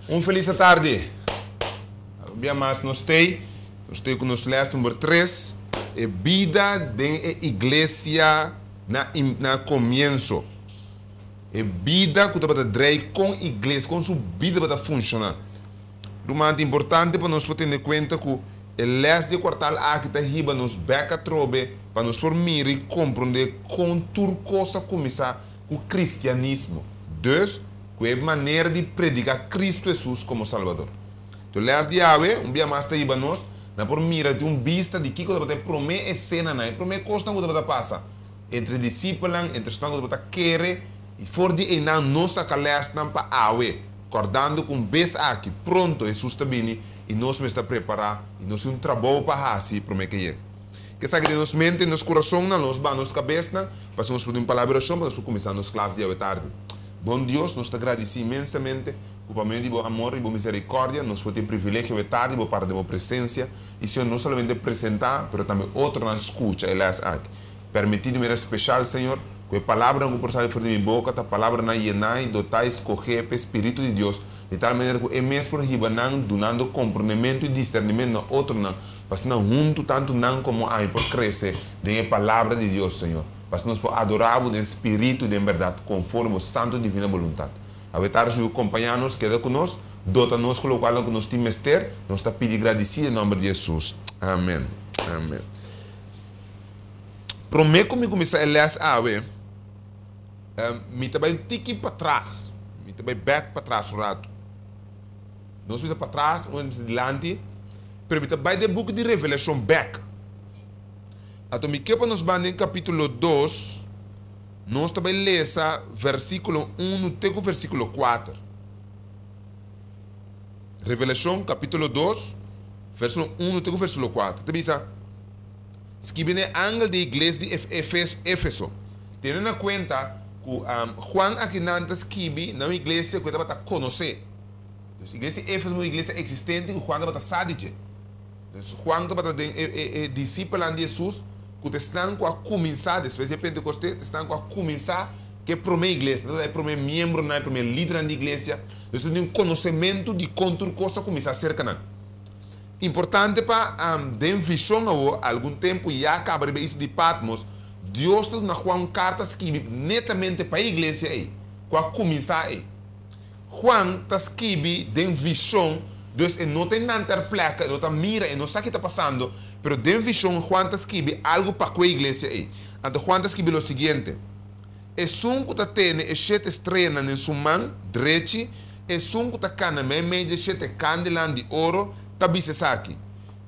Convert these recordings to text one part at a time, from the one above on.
Un felis atardi. Un bia mas nos tei. Nos tei ku nos les number 3. E bida den e iglesia na, na komienso. E bida ku tabata drei kon iglesia, kon su bida tabata funshoná. Ruman, ta importante pa nos por tene kuenta ku e les di e kuartal aki ta hiba nos bèk atrobe pa nos por mira i komprondé kon tur kos a kuminsá ku kristianismo. Dus, ku e manera di prediká Kristu Hesus komo Salbador. Tur lès di awe, un bia mas ta hiba nos na por mira di un bista di kiko tabata e promé esenanan, e promé kosnan ku tabata pasa entre e disipelnan, entre esnan ku tabata kere, i for di einan nos saka lèsnan pa awe, kòrdando ku un bes aki, pronto Hesus ta bini i nos mester ta prepará i nos tin un trabou pa hasi promé ke yega. Ke esaki den nos mente, nos kurasonnan, nos ba nos kabesnan, pasobra nos por tin un palabra di orashon pa nos por kuminsá nos klas di awe tardi. Bon Dios, nos ta gradisí inmensamente ku pa medio di Bo amor i Bo miserikòrdia nos por tin privilegio awe tardi bo para den Bo presensia i, Señor, no solamente presentá, pero tambe otronan skucha e lès aki. Permití di manera speshal, Señor, ku e palabranan ku por sali for di mi boka ta palabranan yená i dotá i skohé p'e Spiritu di Dios, di tal manera ku E mes por hiba nan dunando komprondementu i disernimentu na otronan, pa asina huntu tantu nan komo ami por krese den e Palabra di Dios, Señor. Pa asina nos por adorá Bo den spiritu i den bèrdat, konforme Bo santu i divina boluntat. Awe tardi si Bo kompañá nos, keda ku nos, dota nos ku lokualnan ku nos tin mester, nos ta pidi gradisí den nòmber di Hesus. Amèn. Amèn. Promé ku mi kuminsá e lès awe, mi ta bai un tiki patras, mi ta bai bèk patras un ratu. Nos bisa patras, nos bisa dilanti, pero mi ta bai den buki di Revelashon bèk. Anto mi ke pa nos ban den kapítulo 2, nos ta bai lesa versíkulo 1 te ku versíkulo 4. Revelashon kapítulo 2, versíkulo 1 te ku versíkulo 4. Ta bisa, Skibi na e angel di e iglesia di Éfeso. Tene na kuenta ku Juan akinan ta skibi na un iglesia ku e tabata konosé. Dus iglesia di Éfeso un iglesia eksistente ku Juan tabata sa di dje. Dus Juan tabata den e disipelnan di Hesus ku ta esnan ku a kuminsá despues di e Pentekostes, ta esnan ku a kuminsá ku e promé iglesia, nan tabata e promé miembronan, e promé lidernan di iglesia. Dus nan tin un konosementu di kon tur kos a kuminsá serka nan. Importante pa den vishon awor, algun tempu ya kaba riba e isla di Patmos, Dios ta duna Juan un karta skibi netamente pa e iglesia ei ku a kuminsá ei. Juan ta skibi den vishon, dus e no ta einan ter pleka, e no ta mira, e no sa ki ta pasando, pero den vishon Juan ta skibi algu pa ku e iglesia ei. Anto Juan ta skibi lo siguiente, Esun ku ta tene e shete streanan den su man drechi, esun ku ta kana meimei dje shete kandelan di oro, ta bisa esaki,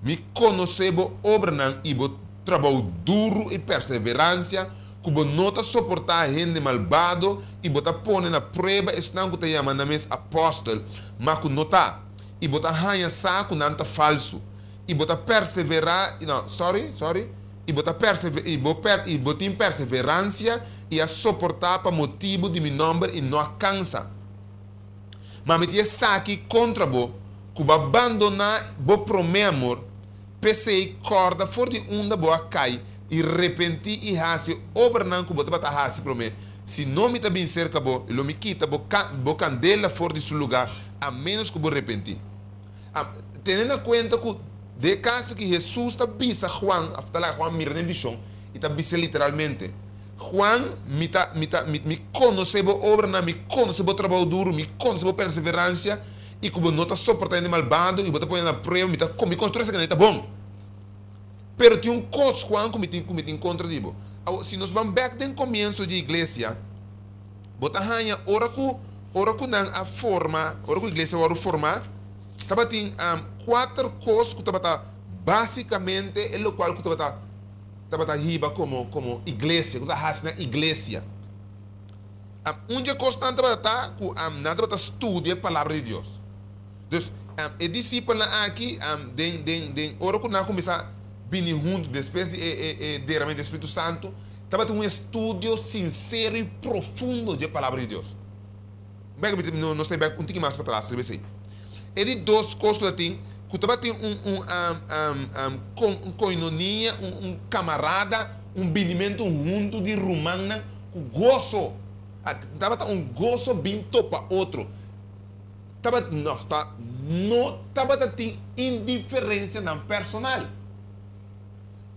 Mi konosé bo obranan i bo trabou duru i perseveransia, ku bo no ta soportá hende malbado i bo ta pone na prueba esnan ku ta yama nan mes apòstel, ma ku no ta, i bo ta haña sa ku nan ta falsu, i bo ta perseverá, no, sorry, sorry, i bo ta persever, i bo per, i bo tin perseveransia i a soportá pa motibu di mi nòmber i no a kansa. Ma mi tin esaki kontra bo, ku bo a bandoná bo promé amor. P'esei, kòrda for di unda bo a kai i repentí i hasi e obranan ku bo tabata hasi promé. Si no mi ta bin serka bo i lo mi kita bo bo kandela for di su lugá, a ménos ku bo repentí. A Tene na kuenta ku den e kaso aki Hesus ta bisa Juan, òf ta laga Juan mira den vishon, i ta bis'é literalmente, Juan, mi ta, mi ta, mi, mi konosé bo obranan, mi konosé bo trabou duru, mi konosé bo perseveransia, i ku bo no ta soportá hende malbado i bo ta pone nan na prueba, mi ta, mi konosé tur esaki, nan ta bon. Pero tin un kos, Juan, ku mi tin, ku mi tin kontra di bo. Awor, si nos ban bèk den komienso di iglesia, bo ta haña ora ku, ora ku nan a forma, ora ku iglesia wòrdu formá, tabatin kuater kos ku tabata básikamente e lokual ku tabata, tabata hiba komo, komo iglesia, ku ta hasi nan iglesia. Un dje kosnan tabata ta ku nan tabata studia e Palabra di Dios. Dus, e disipelnan aki, den, den, den ora ku nan a kuminsá bini huntu despues di e, e, e derramamentu di e Spiritu Santu, tabatin un estudio sinsero i profundo dje Palabra di Dios. Bek, mi ta, nos ta bai bek un tiki mas patras riba esei. E di dos kos ku ta tin, ku tabatin un, un, un, un koinonia, un, un kamarada, un binimentu huntu di rumannan ku goso. Tabata un goso bin topa otro. tabat no ta no tabata tin indiferensianan personal.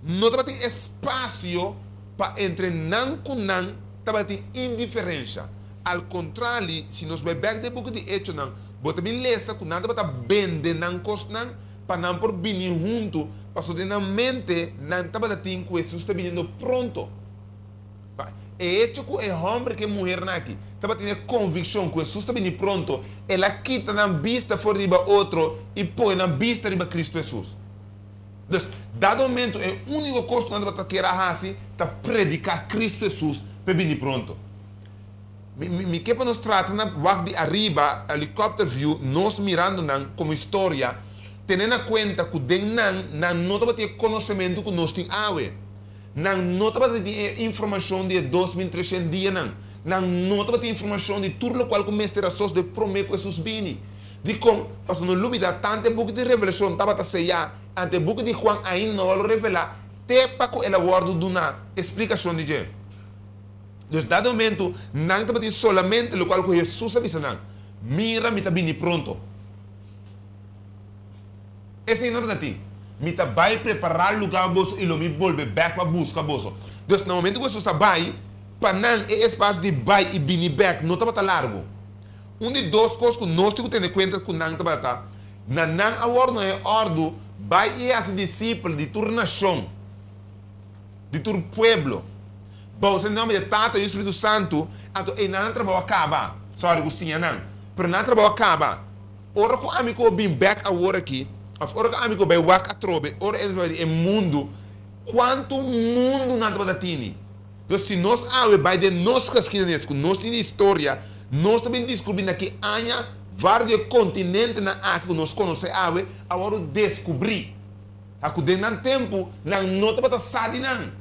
No tabatin espasio pa entre nan ku nan tabatin indiferensha. Al kontrali, si nos bai bèk den e buki di Echonan, bo ta bin lesa ku nan tabata bende nan kosnan pa nan por bini huntu, pasobra den nan mente nan tabata tin ku Hesus ta biniendo pronto. E echo ku e hòmber ku e muhernan aki tabatin e konvikshon ku Hesus ta bini pronto, el a kita nan bista for di riba otro i pone nan bista riba Kristu Hesus. Dus, dado momento e úniko kos ku nan tabata kier a hasi ta prediká Kristu Hesus pa e bini pronto. Mi, mi, mi ke pa nos trata na wak di ariba, helicopter view, nos mirando nan komo historia, tene na kuenta ku den nan, nan no tabatin e konosementu ku nos tin awe. Nan no tabata tin e informashon di e 2300 dianan. Nan no tabatin informashon di tur lokual ku mester a sosode promé ku Hesus bini. Dikon? Pasobra no lubidá, tantu e buki di Revelashon tabata seyá, anto e buki di Juan ainda no a wòrdu revelá te pa ku el a wòrdu duná e splikashon di dje. Dus dado momentu, nan tabatin solamente lokual ku Hesus a bisa nan, Mira, mi ta bini pronto. Esei no tabata tin. Mi ta bai prepará lugá pa boso i lo mi bolbe bèk pa buska boso. Dus na momentu ku Hesus a bai, pa nan e espasio di bai i bini bèk no tabata largu. Un di dos kos ku nos tin ku tene kuenta ku nan tabata, na nan a wòrdu na e òrdu, Bai i hasi disipel di tur nashon, di tur pueblo, bautisa den nòmber di e Tata, Yu i Spiritu Santu, anto einan nan trabou a kaba. Sòri ku siña nan, pero nan trabou a kaba. Ora ku ami ku bo bin bèk awor aki, òf ora ku ami ku bo bai wak atrobe, ora e bai di e mundu, kuantu mundu nan tabata tini? Dus si nos awe bai den nos geschiedenis ku nos tin di historia, nos ta bin diskubrí na ki aña varios di e kontinentenan aki ku nos konosé awe a wòrdu deskubrí. A ku den nan tempu nan no tabata sa di nan.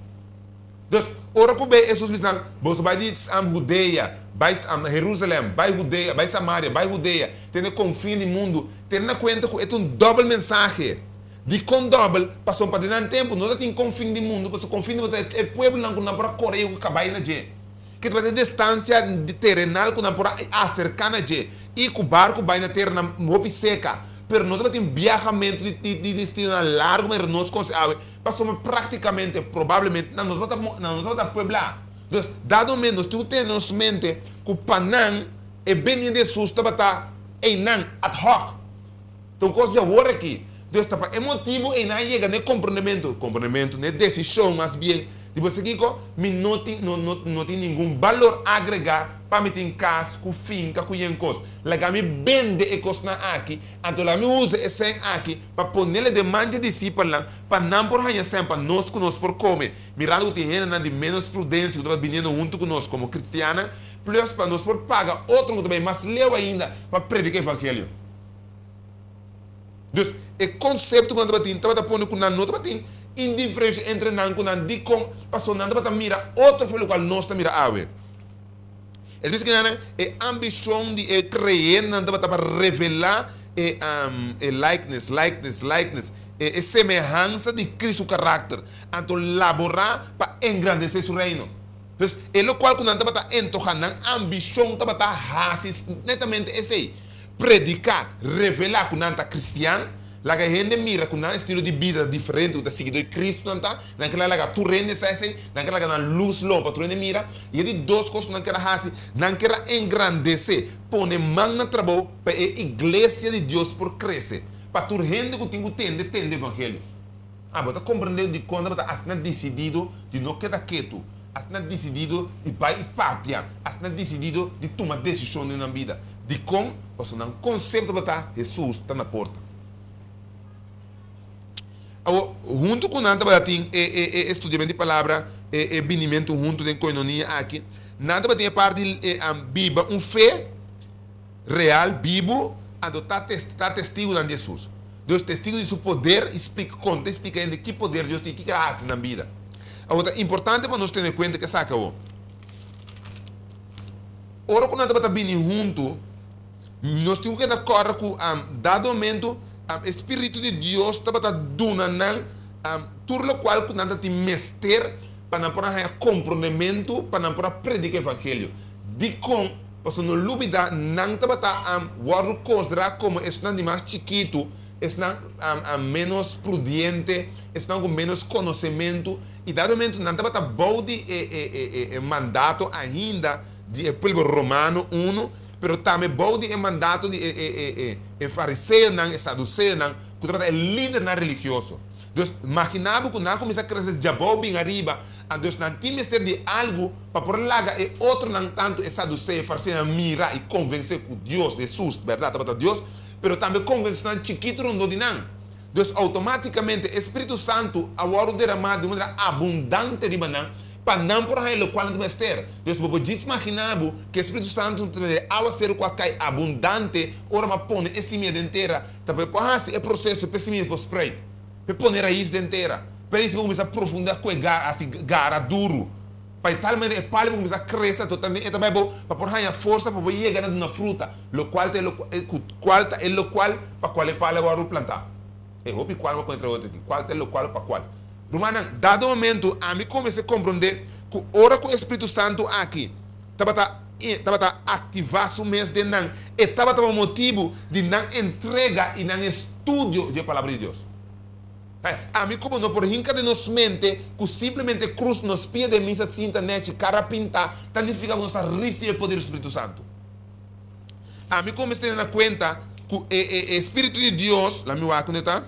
Dus ora ku bei Hesus bisa nan, Boso bai di Hudea, bai Herusalèm, bai Hudea, bai Samaria, bai Hudea, te na e konfin di mundu, tene na kuenta ku e ta un dòbel mensahe. Dikon dòbel? Pasobra pa den nan tempu no ta tin konfin di mundu, pasobra konfin di mundu ta e pueblonan ku nan por a kore i ku kabai na dje, ke tabata e distansia terenal ku nan por a aserká na dje i ku barku bai na teranan hopi seka. Pero no tabatin biahamentu di destinonan largu manera nos konosé awe, pasobra práktikamente, probablemente, nan no tabata nan no tabata pueblá. Dus, dado momento nos tin ku tene nos mente ku pa nan e benida di Hesus tabata einan, ad hoc. Ta un kos di awor aki. Dus ta pa e motibu ei nan a yega na e komprondementu, komprondementu, na e desishon mas bien, di bo sa kiko, mi no tin, no, no, no tin ningun balor agregá pa mi tin kas ku finka ku yen kos. Laga mi bende e kosnan aki, anto laga mi usa e sèn aki pa ponele den man dje disipelnan, pa nan por haña sèn pa nos ku nos por kome, mirando ku tin hendenan di ménos prudensia ku tabata biniendo huntu ku nos komo kristiannan, plus pa nos por paga otronan ku ta bai mas leu ainda pa prediká evangelio. Dus, e konsepto ku nan tabatin tabata pone ku nan no tabatin indiferensha entre nan ku nan. Dikon? Pasobra nan tabata mira otro for lokual nos ta mira awe. Es bisa kinan e ambishon di e kreyentenan tabata pa revelá e e likeness, likeness, likeness, e e semehansa di Kristu su karakter, anto laborá pa engrandesé su reino. Dus, e lokual ku nan tabata entohá, nan ambishon tabata hasi netamente esei. Prediká, revelá ku nan ta kristian, laga e hende mira ku nan estilo di bida ta diferente, ku ta siguidó di Kristu nan ta, nan ke laga tur hende sa esei, nan ke laga nan lus lon pa tur hende mira. I e di dos kos ku nan ker a hasi, nan ker a engrandesé, pone man na trabou pa e iglesia di Dios por krese, pa tur hende ku tin ku tende, tende evangelio. Ah, bo ta komprendé dikon tabata asina disidido di no keda ketu, asina disidido di bai i papia, asina disidido di tuma desishon den nan bida. Dikon? Pasobra nan konsepto tabata Hesus ta na porta. Awor, huntu ku nan tabata tin e e e studiamentu di palabra, e e binimentu huntu den koinonia aki, nan tabatin e parti di e biba un fe real, bibu, anto ta ta testigunan di Hesus. Dios testigu di su poder i splika, konta i splika hende ki poder Dios tin i kiko el a hasi den nan bida. Awor ta importante pa nos tene kuenta ku esaki awor. Ora ku nan tabata bini huntu, nos tin ku keda kòrda ku dado momentu e spiritu di Dios tabata duna nan tur lokual ku nan ta tin mester pa nan por a haña komprondementu pa nan por a predika evangelio. Dikon? Pasobra no lubidá, nan tabata wòrdu konsiderá komo esnan di mas chikitu, esnan ménos prudiente, esnan ku ménos konosementu, i dado momentu nan tabata bou di e mandato ainda di e pueblo romano unu, pero tambe bou di e mandato di e fariseonan, e saduseonan, ku tabata e lidernan religioso. Dus, maginá bo ku nan a kuminsá krese djabou bin ariba, anto nan tin mester di algu pa por laga e otronan, tantu e saduseo, e fariseonan, mira i konvensé ku Dios, Hesus, bèrdat tabata Dios, pero tambe konvensé nan chikitu rondó di nan. Dus, outomátikamente e spiritu santu a wòrdu deramá di un manera abundante riba nan pa nan por haña lokual nan ta mester. Dus, bo por djis maginá bo ku e spiritu santu ta manera e awaseru ku a kai abundante ora bo a pone e simia den tera, Ta pa e por hasi e proseso p'e simia por spreid, p'e pone rais den tera, p'e rais por kuminsá profundá ku e gara, hasi gara duru, pa e tal manera e palu por kuminsá krese anto tambe e ta bai bo pa por haña forsa pa por yega na duna fruta, lokual ta e lokual ku kual ta e lokual pa kual e palu a wòrdu plantá. E hopi kual bo por entra otro aki, kual ta e lokual pa kual. Rumannan, dado momento ami kuminsá komprondé ku ora ku e Spiritu Santu aki tabata tabata aktivá su mes den nan, e tabata pa motibu di nan entrega i nan estudio dje Palabra di Dios. Ami ku bo no por hinka den nos mente ku simplemente krus nos pia den misa sinta nechi kara pintá ta nifiká ku nos ta risibí e poder di Spiritu Santu. Ami ku bo mester tene na kuenta ku e e e Spiritu di Dios, laat mi wak unda e ta.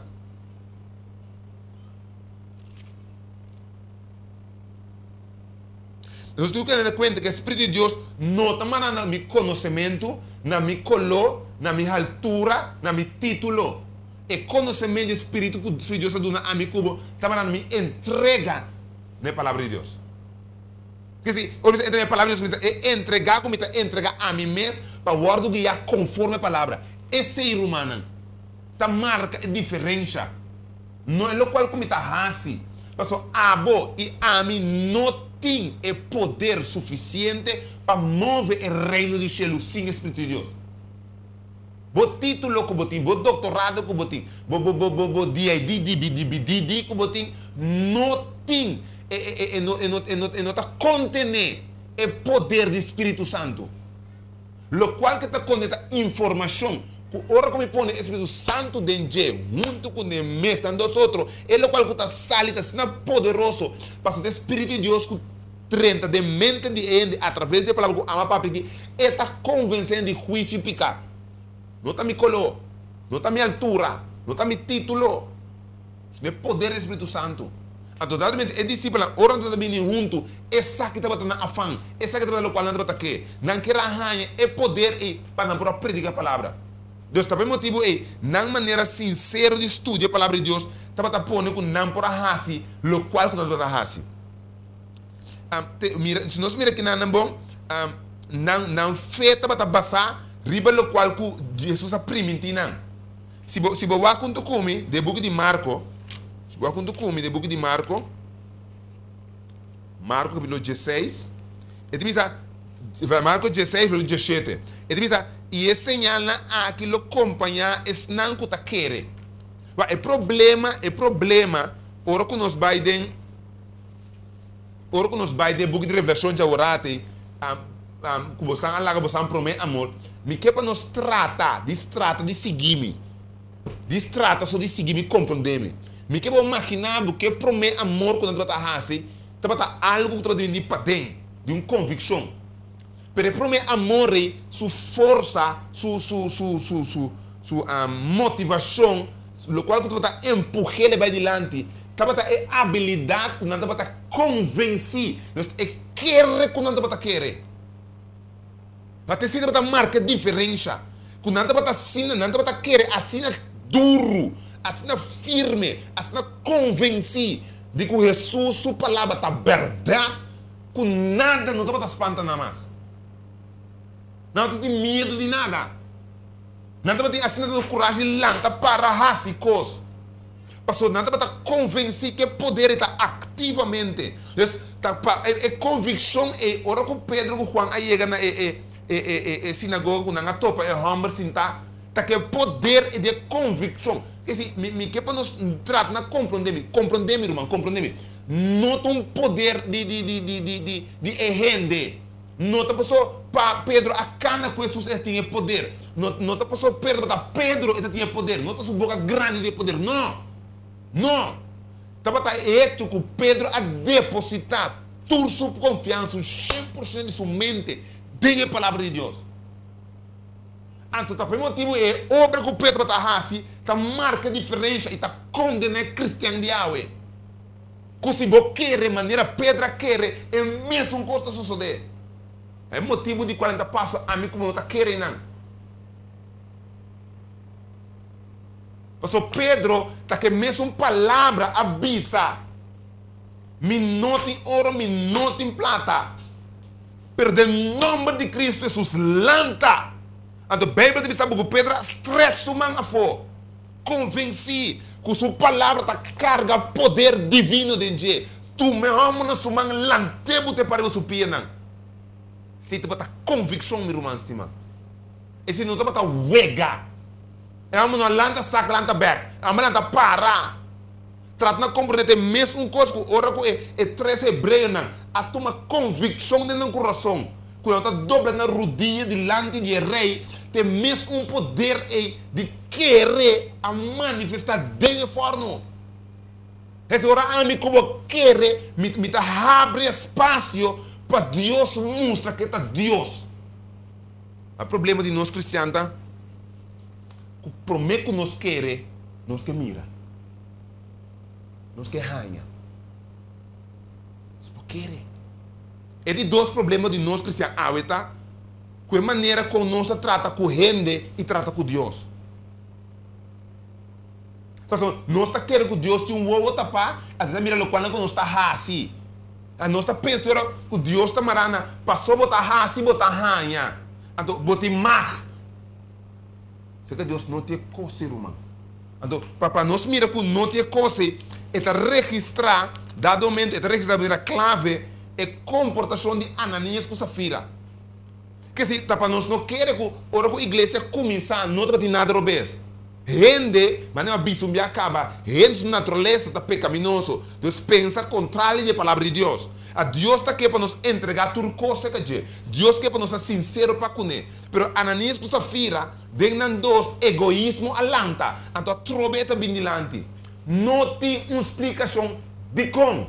Nos tin ku tene na kuenta ku e Spiritu di Dios no ta manda na mi konosementu, na mi koló, na mi haltura, na mi título. E konosementu di e Spiritu ku Spiritu di Dios ta duna ami ku bo ta manda na mi entrega na e Palabra di Dios. Kesi, ora mi ta entrega e Palabra di Dios, mi ta e entregá ku mi ta entregá ami mes pa wòrdu guiá konforme e Palabra. Esei, rumannan, ta marka e diferensha. No e lokual ku mi ta hasi, pasobra abo i ami no tin e poder sufisiente pa move e Reino di shelu sin e Spiritu di Dios. Bo título ku bo tin, bo doktorado ku bo tin, bo bo bo bo bo DID DB DB DD ku bo tin, no tin e e e e no e no e no e no ta kontené e poder di Spiritu Santu. Lokual ke ta konde ta informashon ku ora ku mi pone e Spiritu Santu den dje huntu ku ne mes nan dos otro, e lokual ku ta sali ta asina poderoso, pasobra ta e Spiritu di Dios ku drenta den mente di e hende atraves di e palabra ku ama papia aki, e ta konvensé hende di huisio i piká. No ta mi koló, no ta mi altura, no ta mi título. Sino e poder di Spiritu Santu. Anto datomente e disipelnan ora nan tabata bini huntu, esaki tabata nan afan, esaki tabata lokual nan tabata ke. Nan kier a haña e poder ei pa nan por a prediká e palabra. Dus ta pa e motibu ei, nan manera sinsero di studia e Palabra di Dios tabata pone ku nan por a hasi lokual ku nan tabata hasi. Te mira, si nos mira kinan nan bon, nan nan fe tabata basá riba lokual ku Jesus a primintí nan. Si bo, si bo wak huntu ku mi den e buki di Marko, si bo wak huntu ku mi den e buki di Marko, Marko kapitulo dieseis, e ta bisa, Marko dieseis versíkulo diesshete, e ta bisa, I e señalnan aki lo kompañá esnan ku ta kere. Wak, e problema, e problema, ora ku nos bai den, ora ku nos bai den e buki di Revelashon djaworati, ku bosan a laga bosan promé amor, mi ke pa nos trata di strata di sigui mi, di strata so di sigui mi komprondé mi. Mi ke pa bo maginá bo ku e promé amor ku nan tabata hasi tabata algu ku tabata bini di paden, di un konvikshon. Pero e promé amor ei, su forsa, su su su su su su motivashon, lokual ku tabata empuj'é bai dilanti, tabata e abilidat ku nan tabata konvensí. Nos e kere ku nan tabata kere. Ma te esei tabata marka e diferensha, ku nan tabata asina, nan tabata kere asina duru, asina firme, asina konvensí di ku Hesus su palabra ta bèrdat, ku nada no tabata spanta nan mas. Nan no tabatin miedu di nada. Nan tabatin asina tantu kurashi di lanta para hasi kos. Pasobra nan tabata konvensí ku e poder ei ta aktivamente. Dus, ta pa e e konvikshon ei, ora ku Pedro ku Juan a yega na e e e e e e sinagoga ku nan a topa e hòmber sintá, ta ku e poder ei di e konvikshon. Ke si, mi mi ke pa nos trata na komprondé mi, komprondé mi ruman, komprondé mi. No ta un poder di di di di di di di e hende. No ta paso. pa Pedro a kana ku Hesus e tin e poder. No, no ta paso Pedro tabata Pedro e ta tin e poder, no ta su boka grandi tin e poder, no! No! Tabata e hecho ku Pedro a depositá tur su konfiansa, un 100% di su mente den e Palabra di Dios. Anto ta pa e motibu e obra ku Pedro tabata hasi ta marka diferensha i ta kondená e kristian di awe. Ku si bo kere manera Pedro a kere, e mesun kos ta sosodé. E motibu di kual nan ta pasa ami ku bo no ta kere nan. Pasobra Pedro ta ku e mesun palabra a bisa, Mi no tin oro, mi no tin plata, pero den nomber di Cristo Hesus, lanta! Anto Bijbel ta bisa bo ku Pedro a stretch su man afó, konvensí ku su palabra ta karga poder divino den dje. Tuma e hòmber na su man, lant'é bot'é pa riba su pianan. Esei tabata konvikshon, mi ruman stimá. Esei no tabata wega. E hòmber no a lanta sak lanta bèk. E hòmber a lanta para. Trata na komprendé ta e mesun kos ku ora ku e e tres hebreonan a tuma konvikshon den nan kurason ku nan ta dobla nan rudia dilanti di e rei, ta e mesun poder ei di kere a manifestá den e fòrnu. Esei ora ami ku bo kere, mi mi ta habri espasio pa Dios mustra ku e ta Dios. E problema di nos kristian ta ku promé ku nos kere, nos ke mira. Nos ke haña. Nos por kere. E di dos problema di nos kristian awe ta ku e manera kon nos ta trata ku hende i trata ku Dios. Pasobra nos ta kere ku Dios tin un wowo tapá, anto ta mira lokualnan ku nos ta hasi. Nos ta pensa ora ku Dios ta mará na paso bo ta hasi bo ta haña. Anto bo tin mag. Serka Dios no tin e kos ei, ruman. Anto, pa pa nos mira ku no tin e kos ei, e ta registrá, dado momento e ta registrá di manera klave e komportashon di Ananias ku Safira. Ke si ta pa nos no kere ku ora ku iglesia kuminsá no tabatin nada robes. Hende, manera mi a bisa un bia kaba, hende su naturalesa ta pekaminoso. Dus pensa kontrali di e Palabra di Dios. A Dios ta ke pa nos entregá tur kos serka dje. Dios ke pa nos ta sinsero pa kuné. Pero Ananias ku Safira, den nan dos egoismo a lanta, anto atrobe e ta bin dilanti. No tin un splikashon dikon.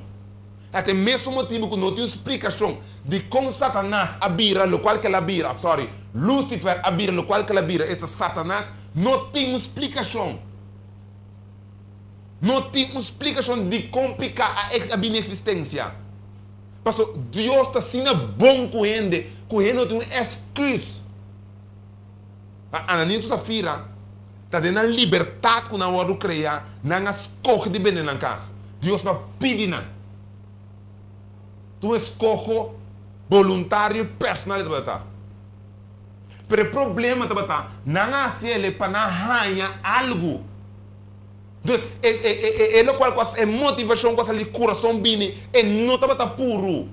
Ta e mesun motibu ku no tin un splikashon dikon Satanas a bira lokual ku el a bira, sorry, Lucifer a bira lokual ku el a bira, esta Satanas, no tin un splikashon. No tin un splikashon dikon piká a bini eksistensia. Paso Dios ta asina bon ku hende ku hende no tin un èsküs. Pa Ananias ku Safira ta den nan libertat ku nan wòrdu kreá, nan a skohe di bende nan kas. Dios no a pidi nan. Ta un eskoho boluntario i personal e tabata ta. Pero e problema tabata nan a hasi el pa nan haña algu. Dus, e, e, e, e, e lokual ku a, e motivashon ku a sali di kurason bini, e no tabata puru.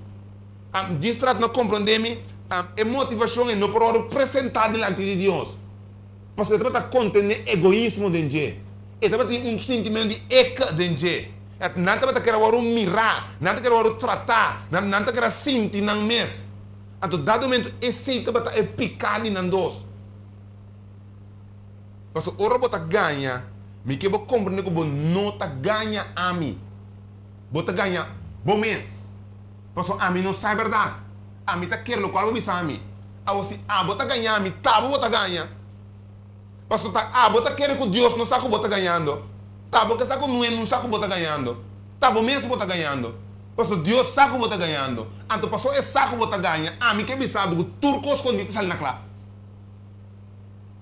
Am, djis trata na komprondé mi, am, e motivashon ei no por wòrdu presentá dilanti di Dios, pasobra e tabata kontené egoismo den dje. E tabatin un sintimentu di ek den dje. Nan tabata kere wòrdu mirá, nan ta kere wòrdu tratá, nan, nan ta kere sinti nan mes. Anto dado momento esei tabata e piká di nan dos. Pasobra ora bo ta gaña, mi ke bo komprende ku bo no ta gaña ami. Bo ta gaña bo mes. Pasobra ami no sa e bèrdat. Ami ta kere lokual bo bisa mi. Awor si abo ta gaña mi, ta abo bo ta gaña. Pasobra ta abo ta kere ku Dios no sa ku bo ta gañando. Ta abo ke sa ku Noe no sa ku bo ta gañando. Ta bo mes bo ta gañando. Pasobra Dios sa ku bo ta gañando. Anto pasobra e sa ku bo ta gaña, ami ke bisa bo ku tur kos skondí ta sali na kla.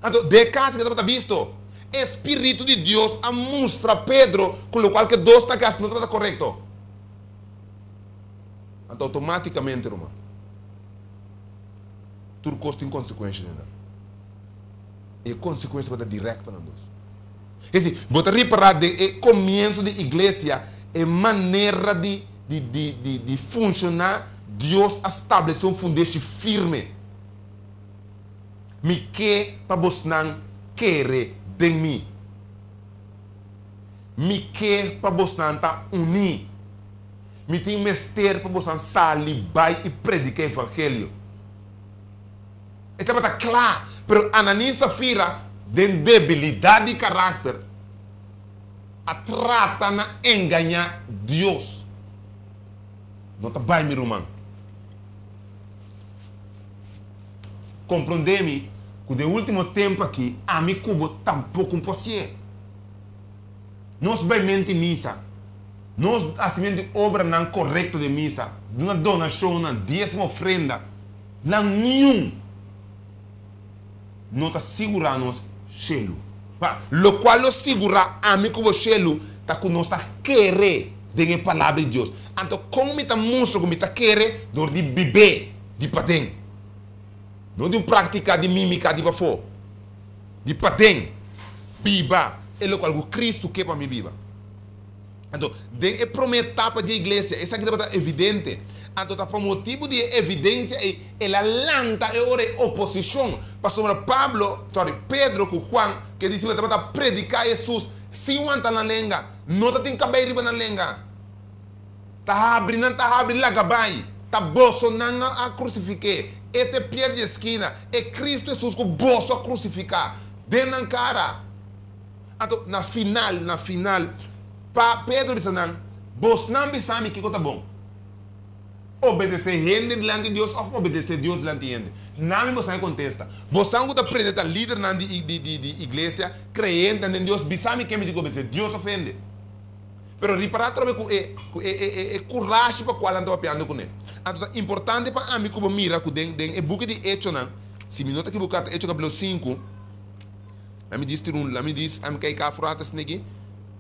Anto, den e kas ke tabata bisto, e spiritu di Dios a mustra Pedro ku lokual ke dos ta hasi no tabata korekto. Anto, outomátikamente, ruman, tur kos tin konsekuensha den nan. I e konsekuensha tabata dirèkt pa nan dos. Es desi, bo ta ripará den e komienso di iglesia e manera di di di di di funshoná, Dios a stablesé un fundeshi firme. Mi ke pa bosnan kere den mi. Mi ke pa bosnan ta uní. Mi tin mester pa bosnan sali bai i prediká evangelio. E tabata kla, pero Ananias i Safira, den debilidat di karakter, a trata na engañá Dios. No ta bai, mi ruman. Komprondé mi ku den último tempu akí ami ku bo tampoko un por sié. Nos bai menti misa, nos hasimentu di obranan korekto den misa, duna donashonnan, diesmo, ofrenda, nan niun no ta sigurá nos shelu. Pa lokual lo sigurá ami ku bo shelu ta ku nos ta kere den e Palabra di Dios. Anto kon mi ta mustra ku mi ta kere? Dor di bib'é di paden. No di un práktika di mímika di pafó. Di paden. Biba e lokual ku Kristu ke pa mi biba. Anto, den e promé etapa dje iglesia, esaki tabata evidente. Anto ta pa motibu di e evidensia ei, el a lanta e ora e oposishon, pasobra Pablo, sorry, Pedro ku Juan, ku e disipelnan tabata prediká Hesus sin wanta nan lenga, no ta tin kabei riba nan lenga. Ta habri nan ta habri laga bai, ta boso nan a krusifik'é, e ta e pier di e skina, e Kristu Hesus ku boso a krusifiká den nan kara. Anto, na final, na final, pa Pedro bisa nan, Bosnan bisa mi kiko ta bon, obedesé hende dilanti Dios òf obedesé Dios dilanti hende? Na mi bosnan e kontesta, Bosnan ku ta prende ta lidernan di di di di iglesia, kreyentenan den Dios, bisa mi ken mi tin ku obedesé, Dios òf hende? Pero ripará atrobe ku e ku e e e kurashi pa kual nan ta papiando kuné. Anto ta importante pa ami ku bo mira ku den den e buki di Echonan, si mi no ta kibuká ta Echo kapitulo sinku, Lami dis tin un, lami dis ami kai ka afro ata sneki,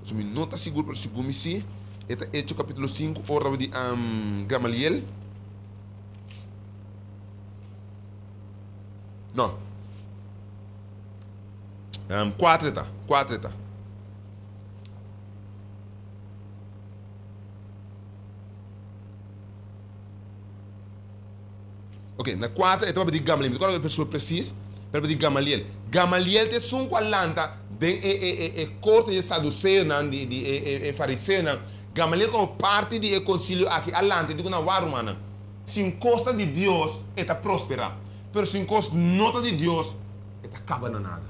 pasobra mi no ta sigur, pero sigur mi si, e ta Echo kapitulo sinku ora di Gamaliel. No. Kuater e ta, kuater e ta. Ok, na kuater e ta papia di Gamaliel. Mi ta kòrda e versíkulo presis, pero papia di Gamaliel. Gamaliel ta esun ku a lanta den e e e e korte di e saduseonan, di di e e e fariseonan. Gamaliel komo parti di e konsilio aki a lanta i di ku nan, Wak, rumannan, si un kos ta di Dios, e ta prosperá, pero si un kos no ta di Dios, e ta kaba na nada.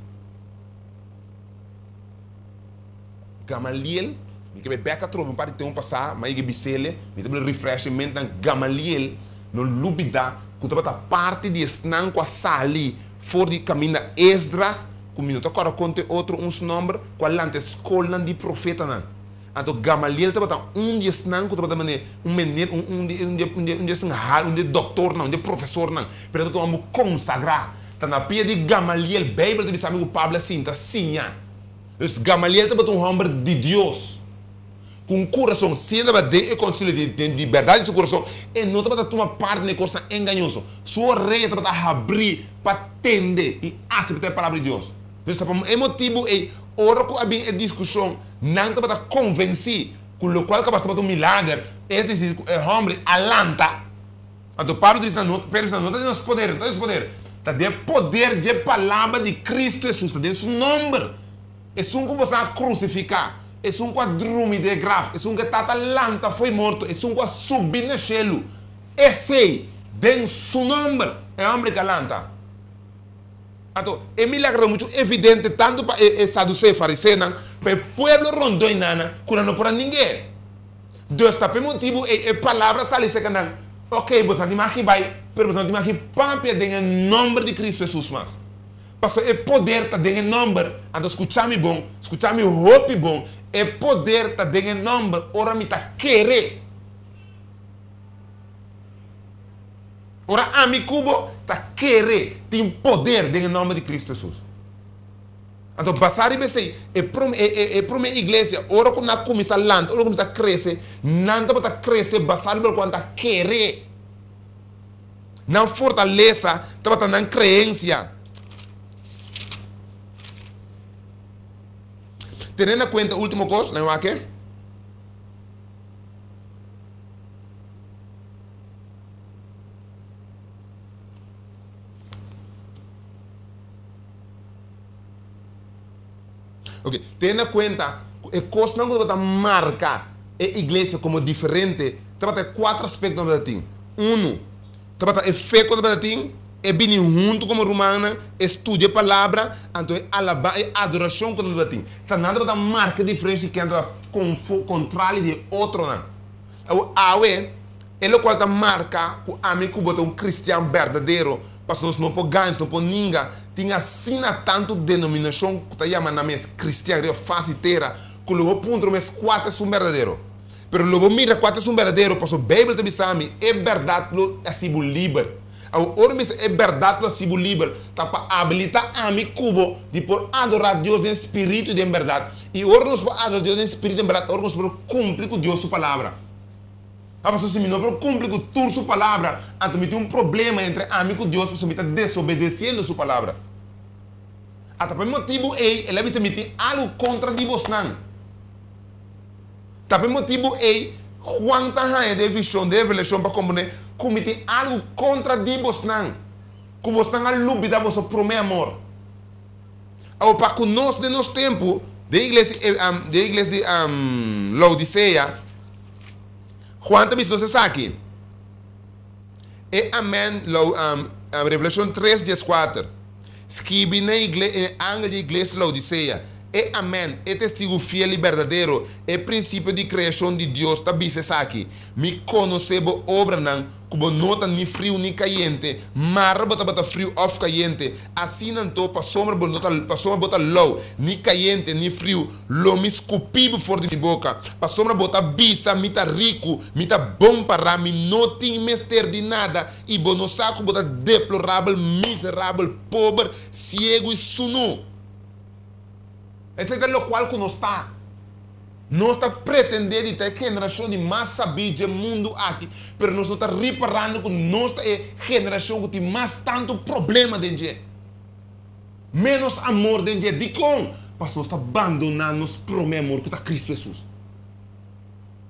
Gamaliel, mi ke bai bek atrobe un par di tempu pasá, mi a yega bisele, mi ta bira refresh e mentenan, Gamaliel no lubidá ku tabata parti di esnan ku a sali for di kaminda Esdras, ku mi no ta kòrda kon ta e otro un su nòmber, ku a lanta e skolnan di profetanan. Anto Gamaliel tabata un di esnan ku tabata mane un mener, un un di un di un di un di esnan hal, un di e dòktornan, un di e profesornan, pero e tabata un homber konsagrá. Ta na pia di Gamaliel, Beibel ta bisa mi ku Pablo a sinta siña. Dus Gamaliel tabata un hòmber di Dios, ku un kurason, si e tabata den e konsilio di den di bèrdat di su kurason, e no tabata tuma parti na e kosnan engañoso. Su orea tabata habrí pa tende i aseptá e palabra di Dios. Dus ta pa e motibu ei, ora ku a bin e diskushon, nan tabata konvensí ku lokual kabas tabata un milager, es desir ku e hòmber a lanta. Anto Pablo ta bisa nan, Pedro bisa nan, no ta den nos poder, no ta den nos poder, ta den e poder dje palabra di Cristo Hesus, ta den su nomber. Esun ku boso a krusifiká, esun ku a drumi den e graf, esun ku e Tata lanta fo'i morto, esun ku a subi na shelu, esei, den su nomber, e homber ke a lanta. Anto, e milagro ta muchu evidente tantu pa e saduseonan, fariseonan, pa e pueblo rondó enanan, ku nan no por a ning'é. Dus ta p'e motibu ei e palabra sali serka nan, Oke, boso no tin maki bai, pero boso no tin maki papia den e nòmber di Kristu Hesus mas. Pasobra e poder ta den e nòmber, anto skucha mi bon, skucha mi hopi bon, e poder ta den e nòmber ora mi ta kere. Ora ami ku bo ta kere, tin poder den e nòmber di Kristu Hesus. Anto basá riba esei, e prome, e, e, e prome iglesia, ora ku nan a kuminsá lanta, ora ku kuminsá krese, nan tabata krese basá riba loke nan ta kere. Nan fortalesa tabata nan kreensia. Tene na kuenta último kos, nan wak e. Ok, tene na kuenta ku e kosnan ku tabata marka e iglesia komo diferente tabata e kuater aspekto ku tabata tin. Unu, tabata e fe ku tabata tin. E bini huntu komo rumannan, e studia e Palabra, anto e alabá e adorashon ku nan tabatin. Ta nan tabata marka diferensia di ken tabata kontrali di e otronan. Awor, awe, e lokual ta marka ku ami ku bo ta un kristian berdadero, pasobra nos no por gaña, nos no por ninga, tin asina tantu denominashon ku ta yama nan mes kristian riba fas di tera, ku lo bo puntra bo mes kua ta esun berdadero. Pero lo bo mira kua ta esun berdadero, pasobra Beibel ta bisa mi, E bèrdat lo hasi bo liber. Awor, ora mi bisa e bèrdat lo hasi bo liber, ta pa abilitá ami ku bo di por adorá Dios den spiritu i den bèrdat. I ora nos por adorá Dios den spiritu i den bèrdat, ora nos por kumpli ku Dios su Palabra. A Pasobra si mi no por kumpli ku tur su Palabra, anto mi tin un problema entre ami ku Dios pasobra mi ta desobedesiendo su Palabra. Ata pa e motibu ei el a bisa mi tin algu kontra di bosnan. Ta pa e motibu ei Juan ta haña den vishon, den revelashon pa komprendé ku mi tin algu kontra di bosnan, ku bosnan a lubidá boso promé amor. Awor pa ku nos den nos tempu, den iglesia di den iglesia di Laodisea, Juan ta bisa nos esaki, E Amèn, Revelashon tres, dieskuater, Skibi na e angel di e iglesia di Laodisea, E Amèn, e testigu fiel i berdadero, e prinsipio di kreashon di Dios, ta bisa esaki, Mi konosé bo obranan, ku bo no ta ni friu ni kayente, mara bo tabata friu òf kayente. Asina anto, pasobra bo no ta, pasobra bo ta lou, ni kayente ni friu, lo mi skupi bo for di mi boka. Pasobra bo ta bisa, Mi ta riku, mi ta bon pará, mi no tin mester di nada, i bo no sa ku bo ta deplorabel, miserabel, pober, siegu i sunú. Esei ta lokual ku nos ta. Nos ta pretendé di ta e generashon di mas sabí dje mundu aki, pero nos no ta riparando ku nos ta e generashon ku tin mas tantu problema den dje, ménos amor den dje. Dikon? Pasobra nos ta bandoná nos promé amor, ku ta Kristu Hesus.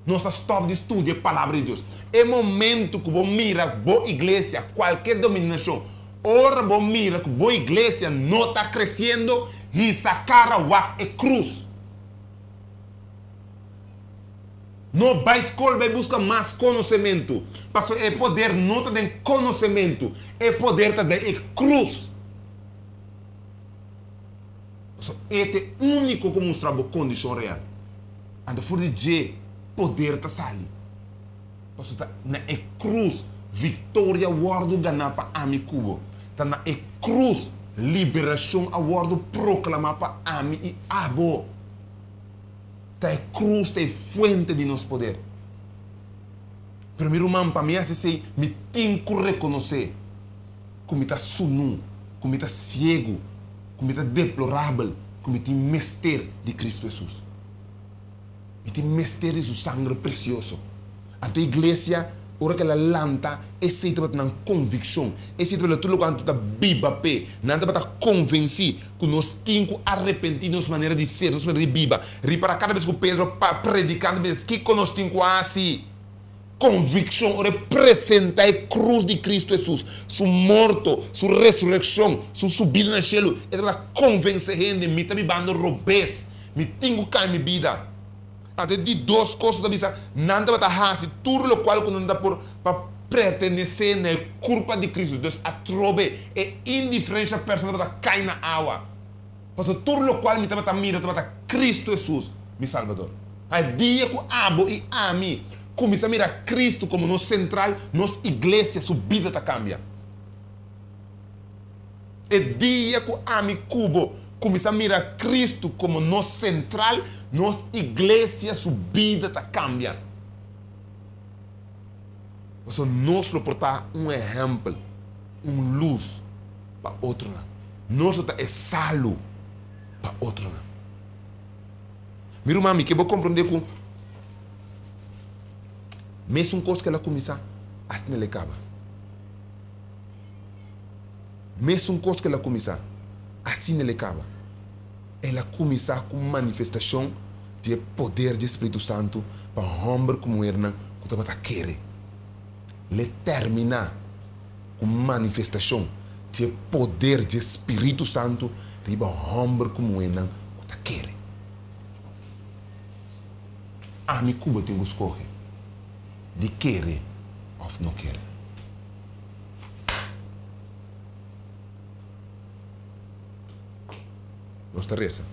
Nos ta stòp di studia e Palabra di Dios. E momentu ku bo mira bo iglesia, kualke dominashon, ora bo mira ku bo iglesia no ta kresiendo, hisa kara wak e krus. No bai skol bai buska mas konosementu, pasobra e poder no ta den konosementu, e poder ta den e krus. Pasobra e ta e úniko ku mustra bo kondishon real. Anto for di dje poder ta sali. Pasobra ta na e krus viktoria wòrdu ganá pa ami ku bo. Ta na e krus liberashon a wòrdu proklamá pa ami i abo. Ta e krus ta e fuente di nos poder. Pero mi ruman, pa mi hasi esei, mi tin ku rekonosé ku mi ta sunú, ku mi ta siegu, ku mi ta deplorabel, ku mi tin mester di Kristu Hesus. Mi tin mester di su sangre presioso. Anto iglesia, ora ku el a lanta, esei tabata nan konvikshon. Esei tabata tur loke nan tabata biba p'e. Nan tabata konvensí ku nos tin ku arepentí nos manera di ser, nos manera di biba. Ripará kada bes ku Pedro a prediká, nan ta bisa, Kiko nos tin ku hasi? Konvikshon ora e presentá e krus di Kristu Hesus, su morto, su resurekshon, su subida na shelu, e tabata konvensé hende, Mi ta bibando robes. Mi tin ku kambia mi bida. Anto e di dos kos ku ta bisa, nan tabata hasi tur lokual ku nan ta por pa pertenesé na e kurpa di Kristu. Dus atrobe e indiferensha personal tabata kai na awa. Pasobra tur lokual mi tabata mira tabata Kristu Hesus, mi Salbador. A e dia ku abo i ami kuminsá mira Kristu komo nos sentral, nos iglesia su bida ta kambia. E dia ku ami ku bo kuminsá mira Kristu komo nos sentral, nos iglesia su bida ta kambia. Pasobra nos lo por ta un ehèmpel, un lus pa otronan. Nos lo ta e salu pa otronan. Mi ruman, mi ke bo komprondé ku mesun kos ku el a kuminsá, asina el e kaba. Mesun kos ku el a kuminsá, asina el e kaba. El a kuminsá ku manifestashon di e poder di e Spiritu Santu pa hòmber ku muhernan ku tabata kere. L'e terminá ku manifestashon di e poder di e Spiritu Santu riba hòmber ku muhernan ku ta kere. Ami ku bo tin ku skohe di kere òf no kere. Nos ta resa.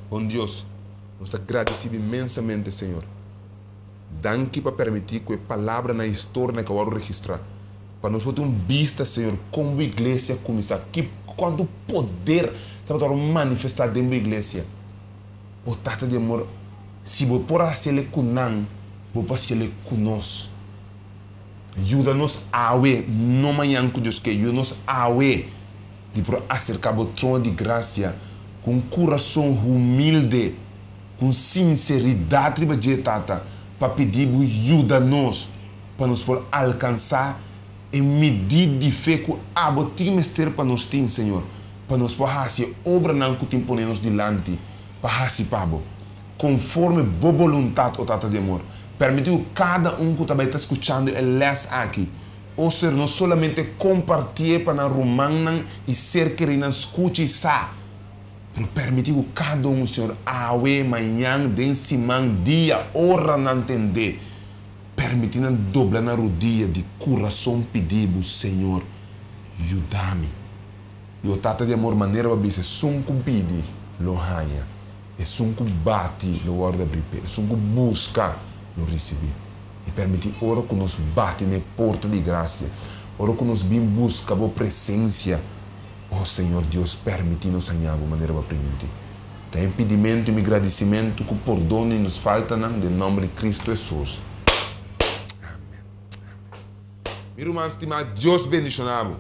Bon Dios, nos ta gradisido inmensamente, Señor. Danki pa permití ku e palabranan i historianan ku a wòrdu registrá, pa nos por tin un bista, Señor, kon bo iglesia a kuminsá, ki kuantu poder tabata wòrdu manifestá den bo iglesia. O Tata di amor, si bo por a hasiel ku nan, bo por hasiel ku nos. Yuda nos awe, no mañan ku Dios ke, yuda nos awe di por aserká bo trono di grasia ku un kurason humilde, ku un sinseridat riba dje, Tata, pa pidi bo yuda nos pa nos por alkansá e midí di fe ku abo tin mester pa nos tin, Señor, pa nos por hasi e obranan ku tin pone nos dilanti pa hasi pa bo, konforme bo boluntat, o Tata di amor. Permití ku kada un ku ta bai ta skuchando e lès aki, o Señor, no solamente kompartié pa nan rumannan i ser kerínan skucha i sa, pero permití ku kada un, Señor, awe, mañan, den siman, dia, ora nan tendé, Permití nan dobla nan rudia di kurason pidi bo, Señor, yuda mi. I o Tata di amor, manera bo a bisa, esun ku pidi, lo haña, esun ku bati, lo wòrdu abrí p'e, esun ku buska, lo risibí. I permití ora ku nos bati na e porta di grasia, ora ku nos bin buska bo presensia, o Señor Dios, permití nos haña bo manera bo a primintí. Ta e pidimentu i mi gradisimentu ku pordon di nos faltanan den nòmber di Kristu Hesus. Amen. Mi ruman stimá, Dios bendishoná bo.